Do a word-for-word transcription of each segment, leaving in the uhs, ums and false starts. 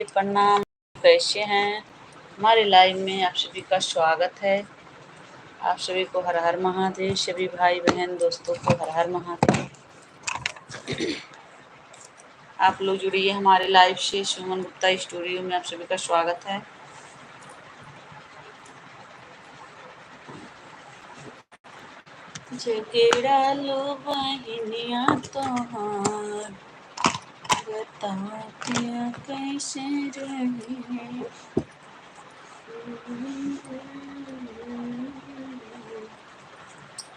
प्रणाम, कैसे हैं? हमारे live में आप सभी का स्वागत है। आप सभी को हर हर महादेव, सभी भाई बहन दोस्तों को हर हर महादेव। आप लोग जुड़िए हमारे live से। सुमन गुप्ता studio में आप सभी का स्वागत है। झगड़ा लो बहिनिया तोहार, बता पिया कैसे रही,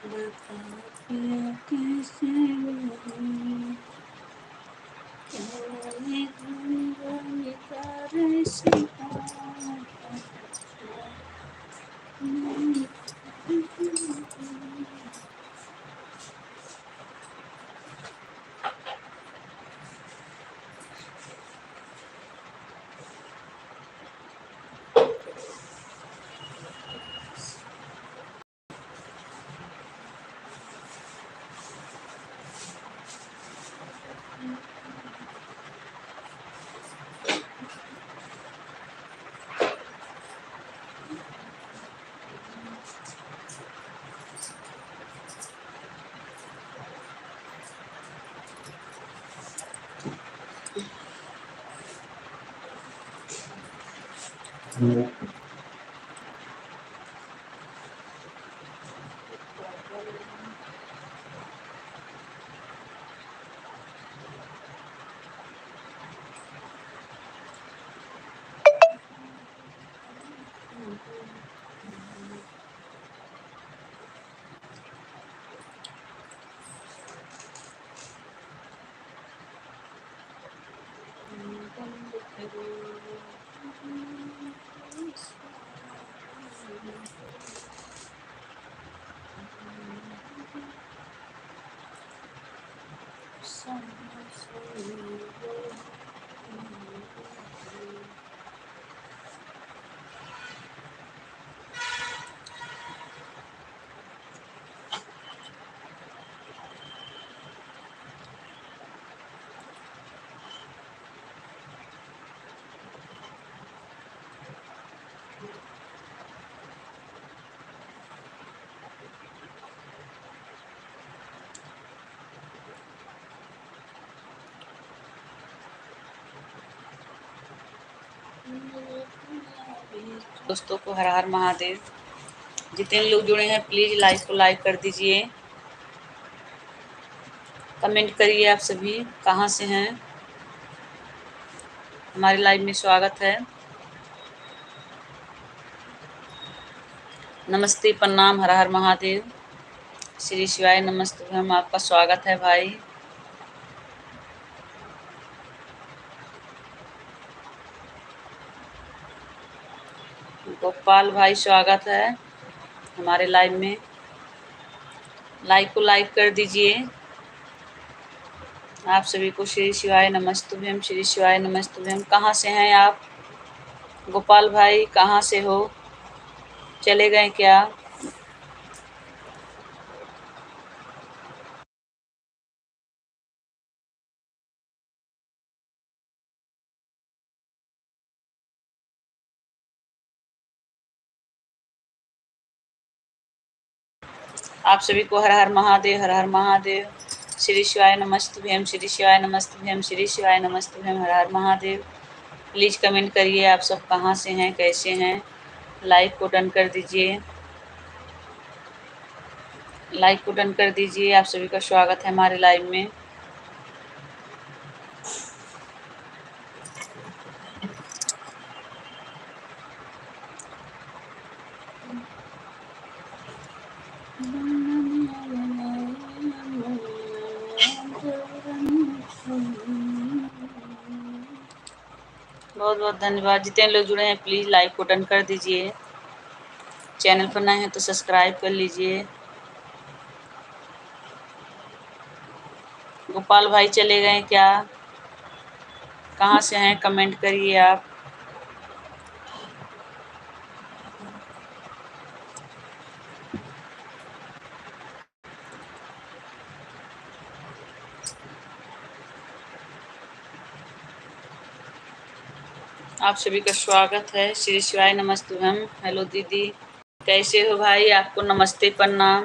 बता पिया कैसे रही। दोस्तों को हर हर महादेव। जितने लोग जुड़े हैं, please live को like कर दीजिए, comment करिए। आप सभी कहाँ से हैं, हमारे live में स्वागत है। नमस्ते, प्रणाम, हर हर महादेव, श्री शिवाय नमस्तुभ्यम, आपका स्वागत है भाई। गोपाल भाई, स्वागत है हमारे live में। Live को like कर दीजिए। आप सभी को श्री शिवाय नमस्तुभ्यम, श्री शिवाय नमस्तुभ्यम। कहाँ से हैं आप? गोपाल भाई, कहाँ से हो? चले गए क्या? आप सभी को हर हर महादेव, हर हर महादेव। श्री शिवाय नमस्तुभ्यम, श्री शिवाय नमस्तुभ्यम, श्री शिवाय नमस्तुभ्यम, हर हर महादेव। Please comment करिए, आप सब कहाँ से हैं, कैसे हैं? Live को done कर दीजिए, live को done कर दीजिए। आप सभी का स्वागत है हमारे live में। बहुत बहुत धन्यवाद। जितने लोग जुड़े हैं, please live को done कर दीजिए। Channel पर नए हैं तो subscribe कर लीजिए। गोपाल भाई चले गए क्या? कहाँ से हैं, comment करिए आप। आप सभी का स्वागत है। श्री शिवाय नमस्तुभ्यम। हेलो दीदी, कैसे हो भाई? आपको नमस्ते प्रणाम।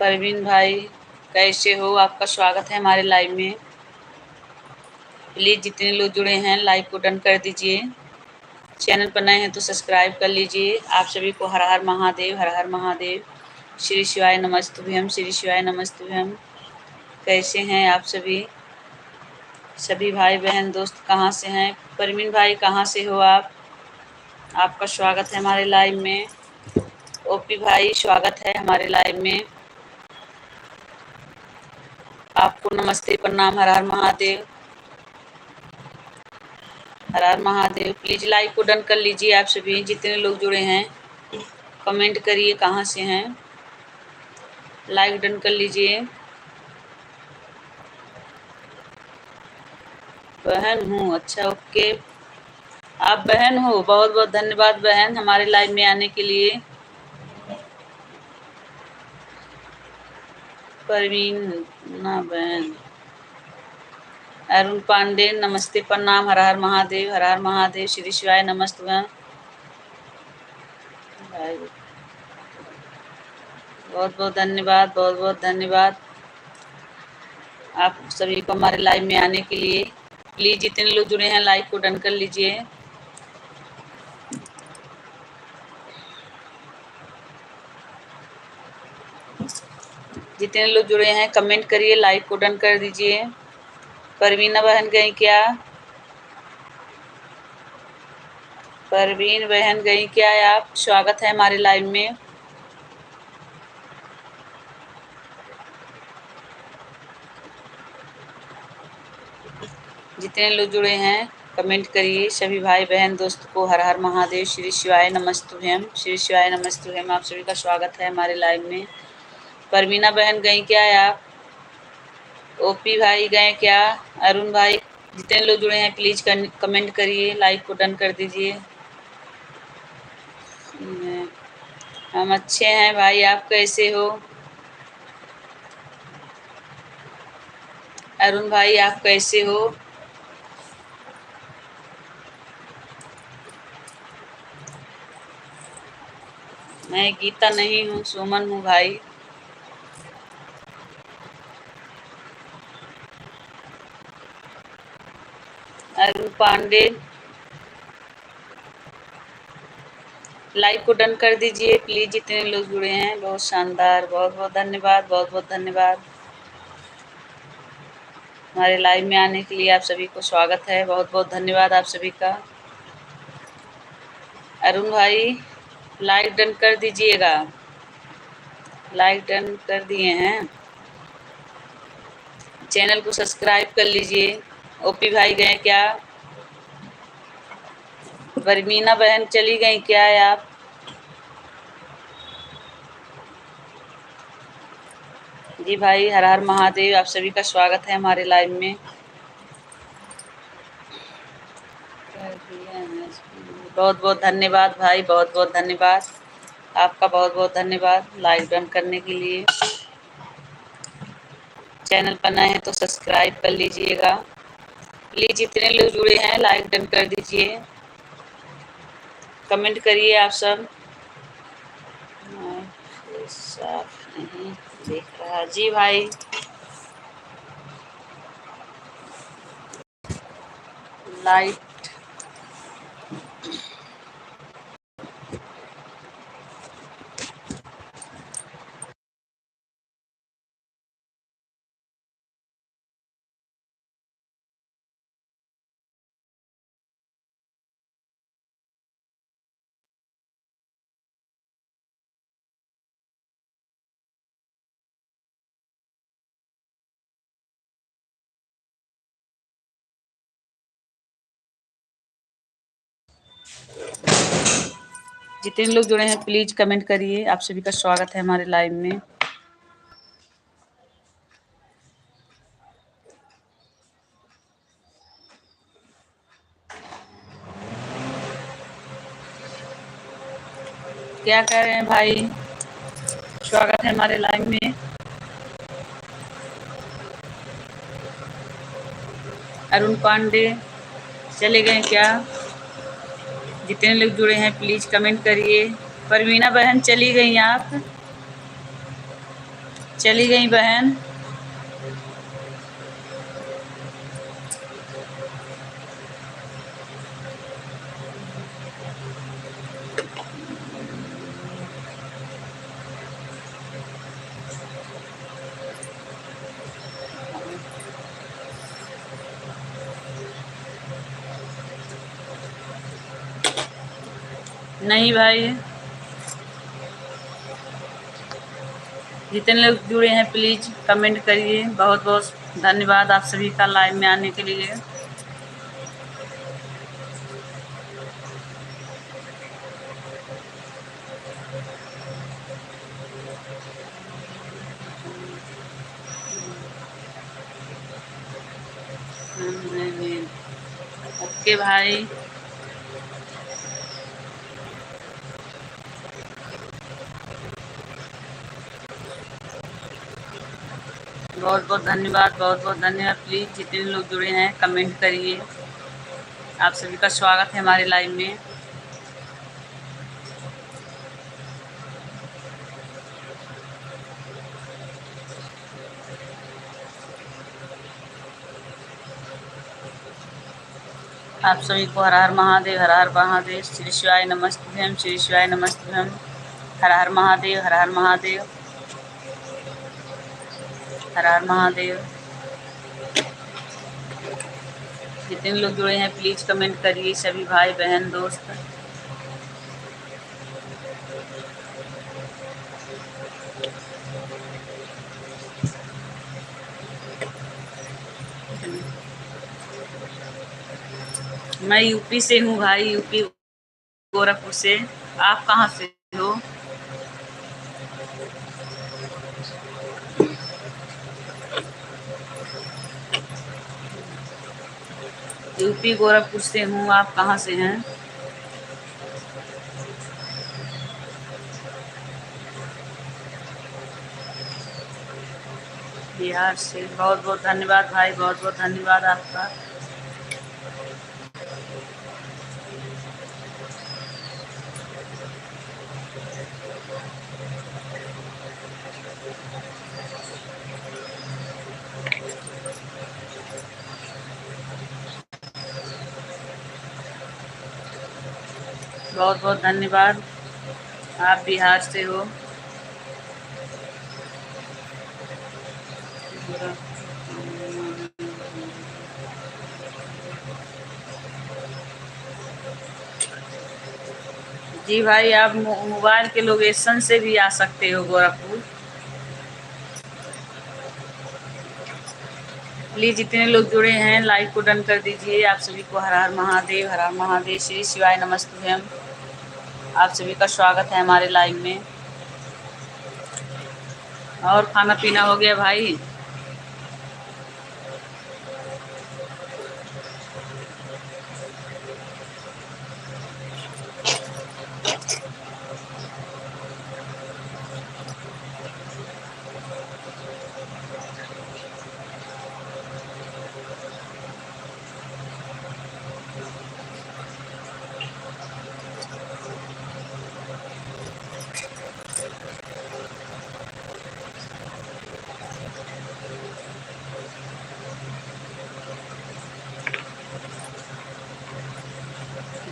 परवीन भाई, कैसे हो? आपका स्वागत है हमारे लाइव में। प्लीज जितने लोग जुड़े हैं, लाइव को डन कर दीजिए। चैनल पर नए हैं तो सब्सक्राइब कर लीजिए। आप सभी को हर हर महादेव, हर हर महादेव। श्री शिवाय नमस्तुभ्यम, श्री शिवाय नमस्तुभ्यम। कैसे हैं आप सभी, सभी भाई बहन दोस्त? कहाँ से हैं? परवीन भाई, कहाँ से हो आप? आपका स्वागत है हमारे लाइव में। ओपी भाई, स्वागत है हमारे लाइव में। आपको नमस्ते, प्रणाम, हर हर महादेव, हर हर महादेव। प्लीज लाइव को डन कर लीजिए आप सभी, जितने लोग जुड़े हैं। कमेंट करिए कहाँ से हैं, लाइव डन कर लीजिए। बहन हूँ, अच्छा, ओके, आप बहन हो, बहुत बहुत धन्यवाद बहन हमारे लाइव में आने के लिए। परवीन ना बहन। अरुण पांडे, नमस्ते, प्रणाम, हर हर महादेव, हर हर महादेव, श्री शिवाय नमस्तुभ्यम। बहुत बहुत धन्यवाद, बहुत बहुत धन्यवाद आप सभी को हमारे लाइव में आने के लिए। प्लीज जितने लोग जुड़े हैं, लाइव को डन कर लीजिए। जितने लोग जुड़े हैं, कमेंट करिए, लाइव को डन कर दीजिए। परवीना बहन गई क्या? परवीन बहन गई क्या आप? स्वागत है हमारे लाइव में। जितने लोग जुड़े हैं, कमेंट करिए। सभी भाई बहन दोस्त को हर हर महादेव, श्री शिवाय नमस्तुभ्यम, श्री शिवाय नमस्तुभ्यम। आप सभी का स्वागत है हमारे लाइव में। परवीना बहन गई क्या आप? ओपी भाई गए क्या? अरुण भाई, जितने लोग जुड़े हैं, प्लीज कन-, कमेंट करिए, लाइव को डन कर दीजिए। हम अच्छे हैं भाई, आप कैसे हो? अरुण भाई, आप कैसे हो? मैं गीता नहीं हूँ, सुमन हूँ भाई। अरुण पांडे, लाइव को डन कर दीजिए प्लीज, जितने लोग जुड़े हैं। बहुत शानदार, बहुत बहुत धन्यवाद, बहुत बहुत धन्यवाद। हमारे लाइव में आने के लिए आप सभी को स्वागत है, बहुत बहुत धन्यवाद आप सभी का। अरुण भाई, लाइव डन कर दीजिएगा। लाइव डन कर दिए हैं। चैनल को सब्सक्राइब कर लीजिए। ओपी भाई गए क्या? परवीना बहन चली गई क्या आप? जी भाई, हर हर महादेव, आप सभी का स्वागत है हमारे लाइव में। बहुत बहुत धन्यवाद भाई, बहुत बहुत धन्यवाद, आपका बहुत बहुत धन्यवाद लाइव डन करने के लिए। चैनल पर नए हैं तो सब्सक्राइब कर लीजिएगा प्लीज। जितने लोग जुड़े हैं, लाइव डन कर दीजिए, कमेंट करिए आप सब। साफ नहीं दिख रहा जी भाई। लाइट। जितने लोग जुड़े हैं, प्लीज कमेंट करिए। आप सभी का स्वागत है हमारे लाइव में। क्या कह रहे हैं भाई? स्वागत है हमारे लाइव में। अरुण पांडे, चले गए क्या? जितने लोग जुड़े हैं, please comment करिए। परवीना बहन, चली गई आप? चली गई बहन? नहीं भाई, जितने लोग जुड़े हैं, please comment करिए। बहुत बहुत धन्यवाद आप सभी का live में आने के लिए। OK भाई, बहुत बहुत धन्यवाद, बहुत बहुत धन्यवाद। Please जितने लोग जुड़े हैं, comment करिए। आप सभी का स्वागत है हमारे live में। आप सभी को हर हर महादेव, हर हर महादेव, श्री शिवाय नमस्तुभ्यम, श्री शिवाय नमस्तुभ्यम। हर हर महादेव, हर हर महादेव, हर हर महादेव। जितने लोग जुड़े हैं, please comment करिए, सभी भाई बहन दोस्त। मैं यूपी से हूँ भाई, यूपी गोरखपुर से। आप कहाँ से हो? यूपी गोरखपुर से हूँ, आप कहाँ से हैं? बिहार से। बहुत बहुत धन्यवाद भाई, बहुत बहुत धन्यवाद आपका। बहुत बहुत धन्यवाद, आप बिहार से हो। जी भाई, आप मो-, मोबाइल के लोकेशन से भी आ सकते हो गोरखपुर। प्लीज जितने लोग जुड़े हैं, लाइव को डन कर दीजिए। आप सभी को हर हर महादेव, हर हर महादेव, श्री शिवाय नमस्तुभ्यम। आप सभी का स्वागत है हमारे लाइव में। और खाना पीना हो गया भाई?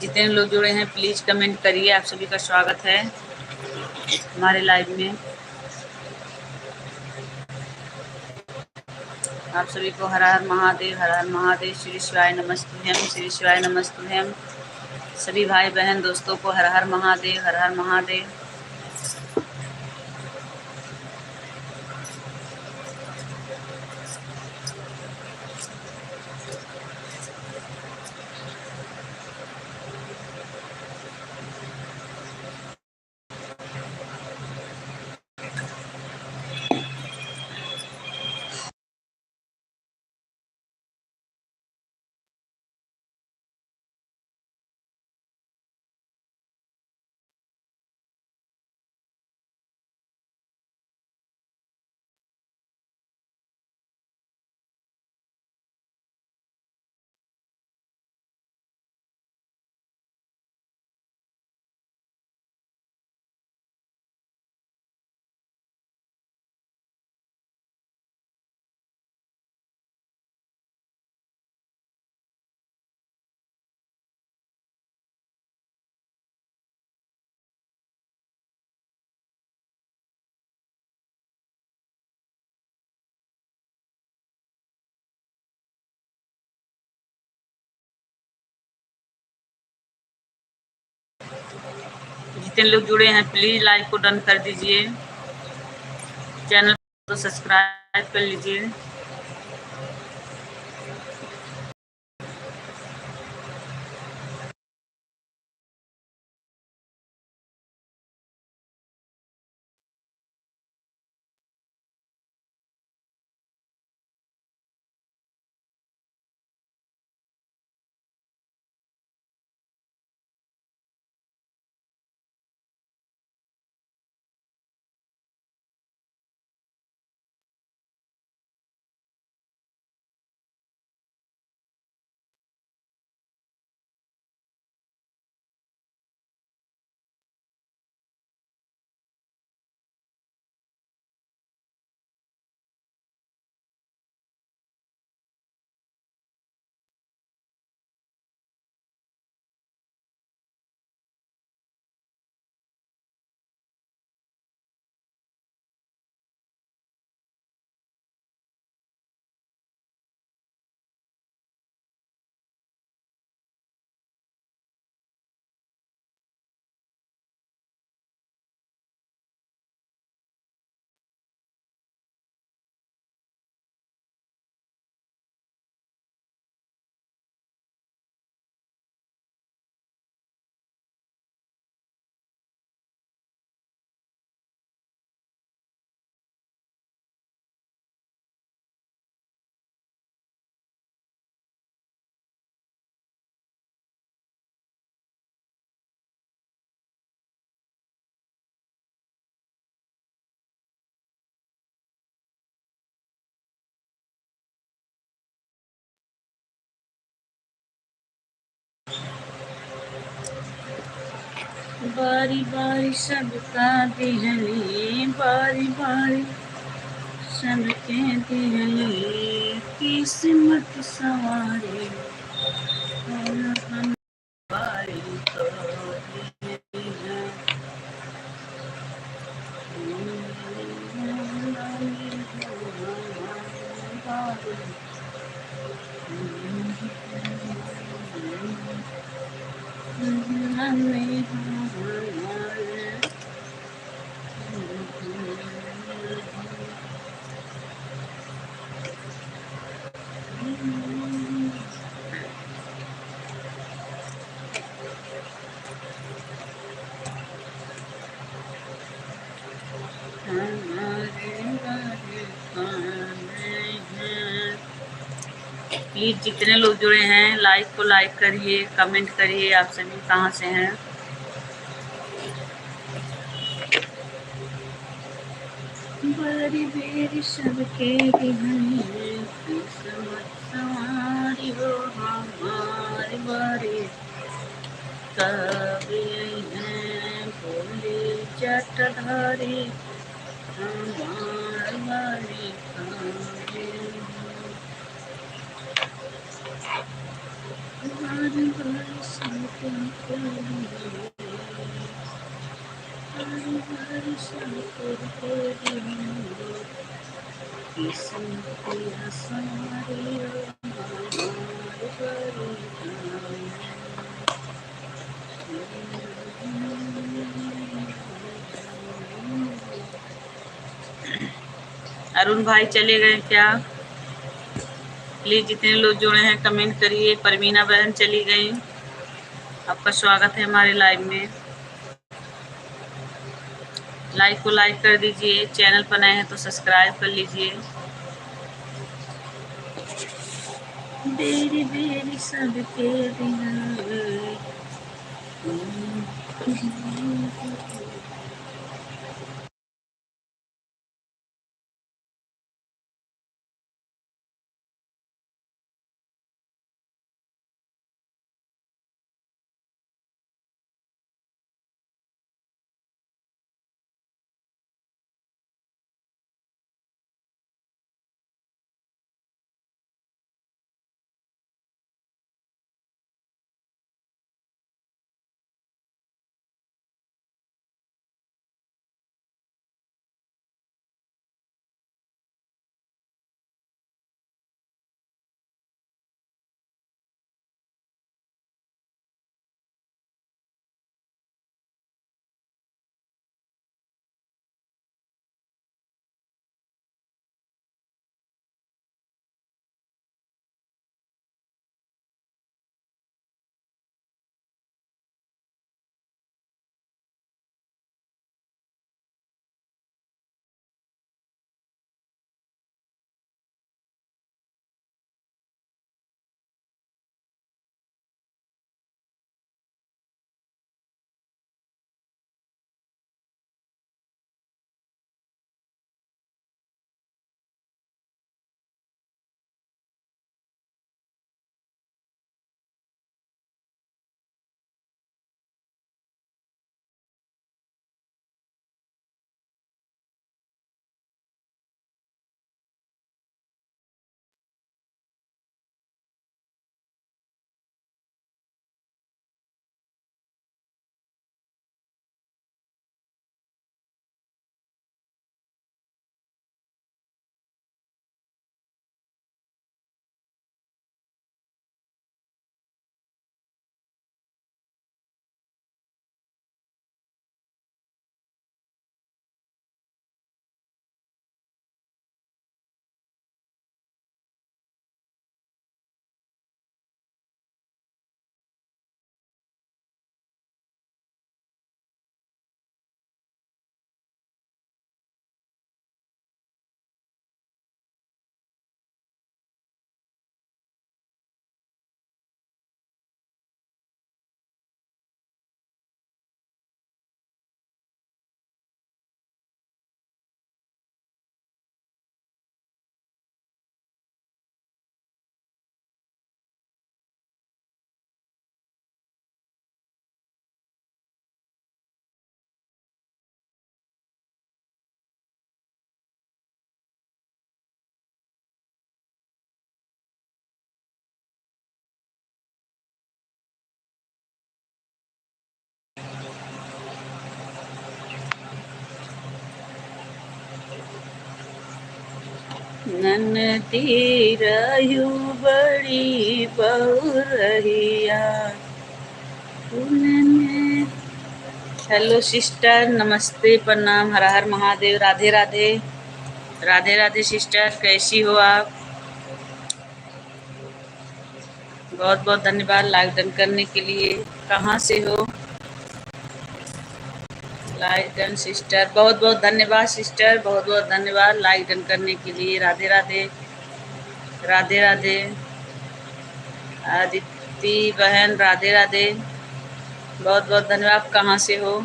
जितने लोग जुड़े हैं, प्लीज कमेंट करिए। आप सभी का स्वागत है हमारे लाइव में। आप सभी को हर हर महादेव, हर हर महादेव, श्री शिवाय नमस्तुभ्यम, श्री शिवाय नमस्तुभ्यम। सभी भाई बहन दोस्तों को हर हर महादेव, हर हर महादेव। जितने लोग जुड़े हैं, please like को done कर दीजिए, channel को subscribe कर लीजिए। बारी बारी सबका दिहली, बारी बारी सबके दिहली, किस्मत सवारी और हम बारी तो दिहली। Please, जितने लोग जुड़े हैं, like को like करिए, comment करिए, आप सभी कहाँ से हैं। बारी बेरी सबके दिहली, किस्मत सवारी हो हमार बारी। कब अइहें भोले जटाधारी, हमार बारी कब अइहें। बारी बारी सबके दिहली, अरुण भाई चले गए क्या? Please, जितने लोग जुड़े हैं, comment करिए। परवीना बहन चली गई, आपका स्वागत है हमारे live में। Like को like कर दीजिए, channel पर नए हैं तो subscribe कर लीजिए। बेरी बेरी सबके दिहली। ननदी रहू बड़ी बहुरहिया। हेलो सिस्टर, नमस्ते, प्रणाम, हर हर महादेव, राधे राधे। राधे राधे सिस्टर, कैसी हो आप? बहुत बहुत धन्यवाद लाइक डन करने के लिए। कहाँ से हो? लाइक डन सिस्टर, बहुत बहुत धन्यवाद सिस्टर, बहुत बहुत धन्यवाद लाइक डन करने के लिए। राधे राधे, राधे राधे। अदिति बहन, राधे राधे, बहुत बहुत धन्यवाद। आप कहाँ से हो?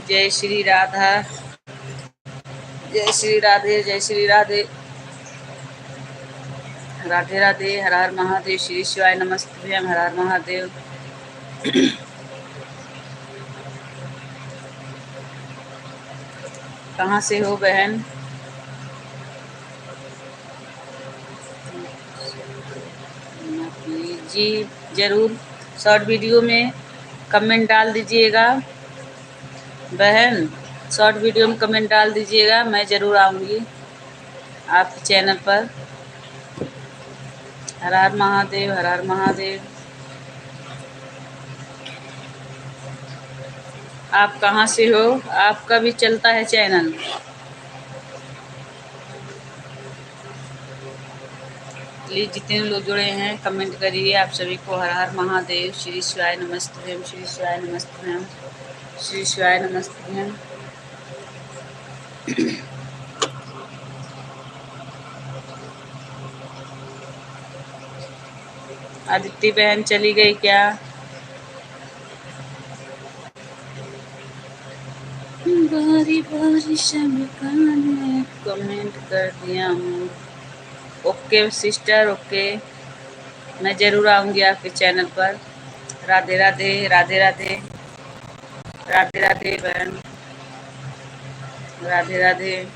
जय श्री राधा, जय श्री राधे, जय श्री राधे। राधे राधे, हर हर महादेव, श्री शिवाय नमस्तुभ्यम, हर हर महादेव। कहाँ से हो बहन? जी, जरूर शॉर्ट वीडियो में कमेंट डाल दीजिएगा बहन, शॉर्ट वीडियो में कमेंट डाल दीजिएगा, मैं जरूर आऊँगी आपके चैनल पर। हर हर महादेव, हर हर महादेव। आप कहाँ से हो? आपका भी चलता है चैनल? प्लीज जितने लोग जुड़े हैं कमेंट करिए। आप सभी को हर हर महादेव, श्री शिवाय नमस्तुभ्यम, श्री शिवाय नमस्तुभ्यम, श्री शिवाय नमस्तुभ्यम। अदिति बहन चली गई क्या? बारी बारी सब गाने कमेंट कर दिया हूँ। ओके सिस्टर, ओके, मैं जरूर आऊँगी आपके चैनल पर। राधे राधे, राधे राधे, राधे राधे बहन, राधे राधे।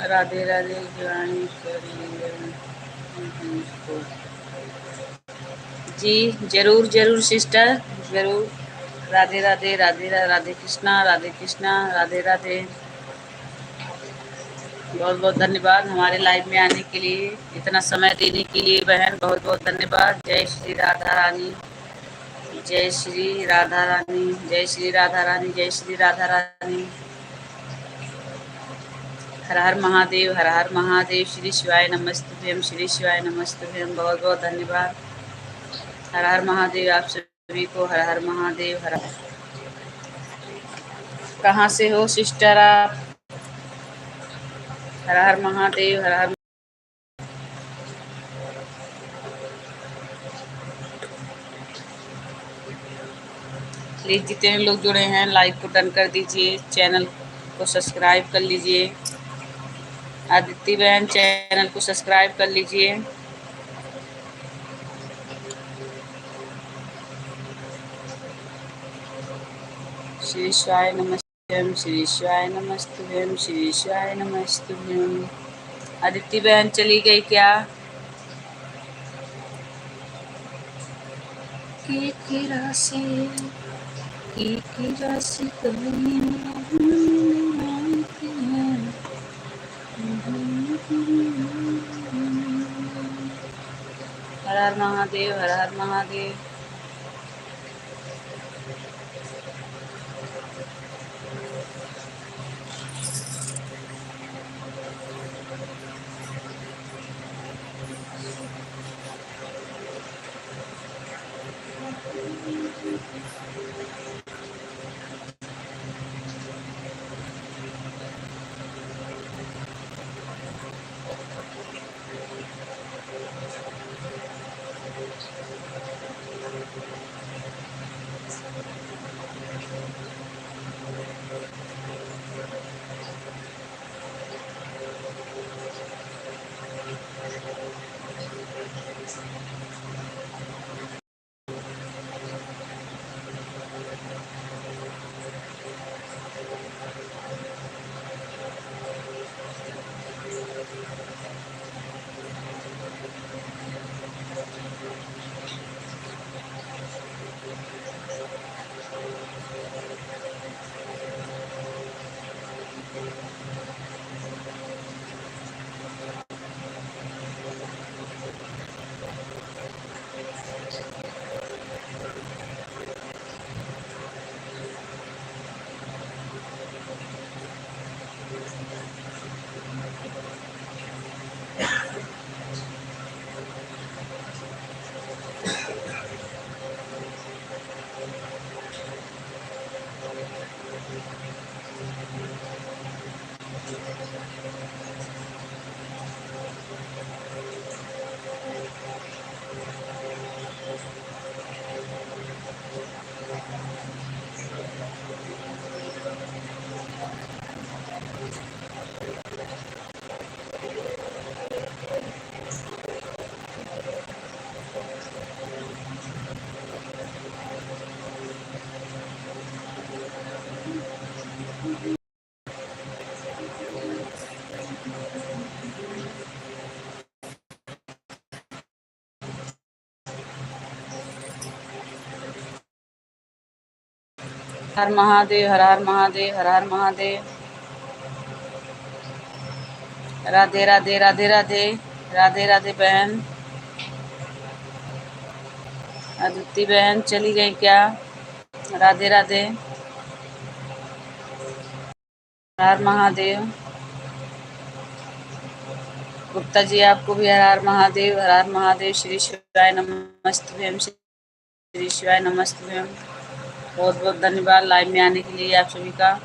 राधे राधे, ज्वाइन कर लिया। जी, जरूर, जरूर सिस्टर, जरूर। राधे राधे, राधे रा-, राधे कृष्णा, राधे कृष्णा, राधे राधे। बहुत बहुत धन्यवाद हमारे लाइव में आने के लिए, इतना समय देने के लिए बहन, बहुत बहुत धन्यवाद। जय श्री राधा रानी, जय श्री राधा रानी, जय श्री राधा रानी, जय श्री राधा रानी। हर हर महादेव, हर हर महादेव, श्री शिवाय नमस्तुभ्यम, श्री शिवाय नमस्तुभ्यम। बहुत बहुत धन्यवाद। हर हर महादेव, आप सभी को हर हर महादेव। हर कहाँ से हो सिस्टर आप? हर हर महादेव, हर हर। प्लीज जितने लोग जुड़े हैं लाइक को डन कर दीजिए, चैनल को सब्सक्राइब कर लीजिए। अदिति बहन चैनल को सब्सक्राइब कर लीजिए। श्री शिवाय नमस्तुभ्यम, श्री शिवाय नमस्तुभ्यम, श्री शिवाय नमस्तुभ्यम। अदिति बहन चली गई क्या? के के राशि, के के राशि कहीं नहीं आती है। हर हर महादेव, हर हर महादेव। हर महादेव, हर हर महादेव, हर हर महादेव। राधे, राधे, राधे, राधे, राधे, राधे बहन। अदिति बहन चली गई क्या? राधे, राधे। हर हर महादेव। गुप्ता जी, आपको भी हर हर महादेव, हर हर महादेव, श्री शिवाय नमस्तुभ्यं, श्री शिवाय नमस्तुभ्यं। बहुत बहुत धन्यवाद live में आने के लिए आप सभी का।